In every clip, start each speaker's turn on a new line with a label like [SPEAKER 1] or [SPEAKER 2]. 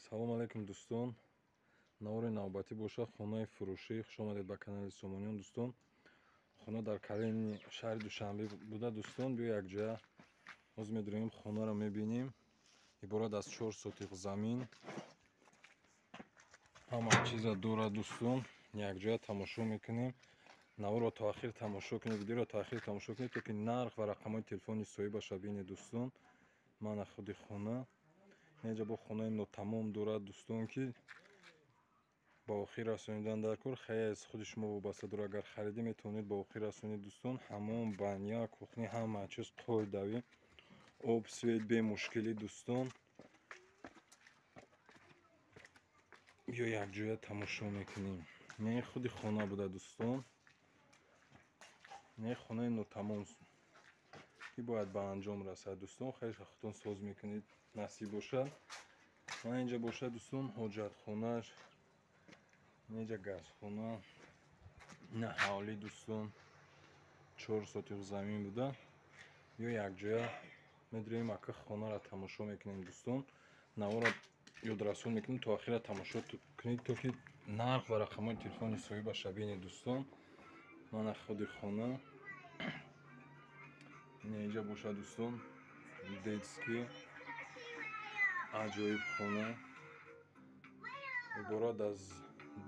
[SPEAKER 1] Салом алейкум дӯстон. Навори навбатӣ бошад хонаи фурӯшӣ. Хуш омадед ба канали Сомониён дӯстон. Хона дар Калини шаҳри Душанбе буда дӯстон. Биё якҷоя ҳозир медурем хонаро мебинем. Иборат аз 4 сотиқ замин. Ҳама чиза дорад дӯстон. Якҷоя тамошо мекунем. Наворро то ахир тамошо кунед, видеоро то ахир тамошо кунед, то ки нарх ва рақамҳои телефони соҳибаша бинед дӯстон. Мана худи хона. Инҷа бо хонаи нотамом дорад дӯстон, ки ба охир расонидан дар кор. Хеле аз худи шумо вобаста дорад. Агар харидӣ метавонед ба охир расонед дӯстон. Ҳамом, баня, кухни, ҳама чиз қоидавӣ, об, свет бемушкилӣ дӯстон. Биё якҷоя тамошо мекунем. Не худи хона буда дӯстон. Не хонаи нотамом ки бояд ба анҷом расад дӯстон. Хеле худтон соз мекунед, насиб бошад. Ман инҷа бошад дӯстон ҳоҷатхонааш, инҷа газхона, ина ҳавлӣ дӯстон. 4 сотиқ замин буда. Ё якҷоя медурем ака хонаро тамошо мекунем дӯстон. Наворро ёдрасон мекунем, то ахира тамошо кунед, то ки нарх ва рақамҳои телефони соҳибаша бинед дӯстон. Мана худи хона. Инҷа бошад дӯстон детский аҷоиб хона. Иборат аз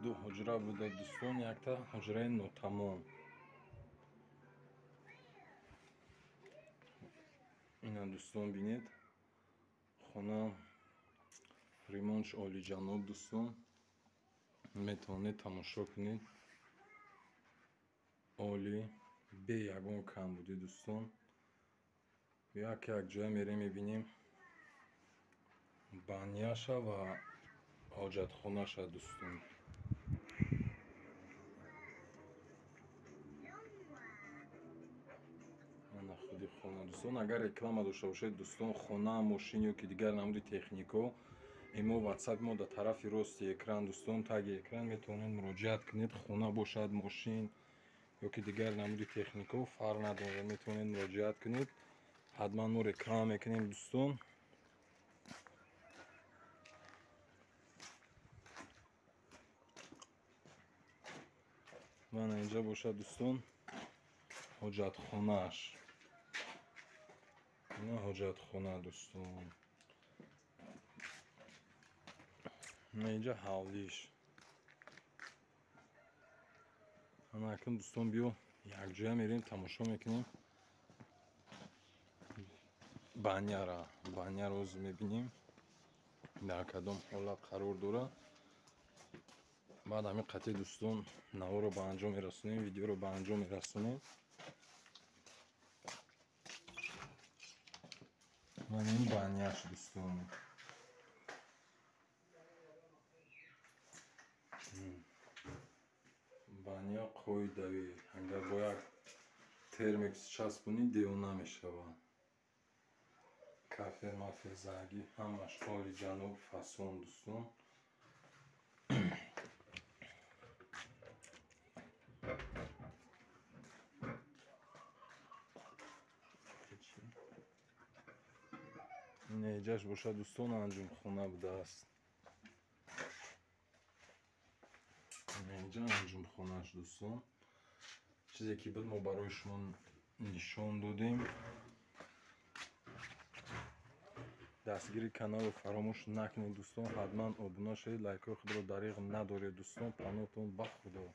[SPEAKER 1] 2 ҳуҷра буда дӯстон, якта ҳуҷраи нотамом. Ина дӯстон бинед, хона ремонтш олиҷаноб дӯстон. Метавонед тамошо кунед. Олӣ, бе ягон камбудӣ дӯстон. Як якҷоя мерем мебинем баняша ва ҳоҷатхонаша дӯстон. Мана худи хона дӯстон. Агар реклама дошта бошед дӯстон, хона, мошин ё ки дигар намуди технико, имо ватсап мо дар тарафи рости экран дӯстон, таги экран метавонед муроҷиат кунед. Хона бошад, мошин ё ки дигар намуди технико, фарқ надорад, метавонед муроҷиат кунед. Ҳатман мо реклама мекунем дӯстон. Мана инҷа бошад дӯстон ҳоҷатхонааш. Ина ҳоҷатхона дӯстон. Ина инҷа ҳавлиш. Ана акнун дӯстон биё якҷоя мерем тамошо мекунем баняра. Баняро ҳозир мебинем дар кадом ҳолат қарор дорад. Баъд ҳамин қатъи дӯстон наворро ба анҷом мерасонем, видеоро ба анҷом мерасонем. Ман ин баняш дӯстон. Баня қоидавӣ. Агар бо як термикс часпонӣ девона мешавад. Кафел мафел заргӣ ҳамаш олиҷаноб фасон дӯстон. Инҷаш бошад дӯстон анҷумхона будааст. Инҷа анҷумхонааш дӯстон. Чизе ки буд мо барои шумо нишон додем. Дастгири каналро фаромӯш накунед дӯстон. Ҳатман обуна шавед, лайкҳои худро дариғ надоред дӯстон. Паноҳтон ба Худо.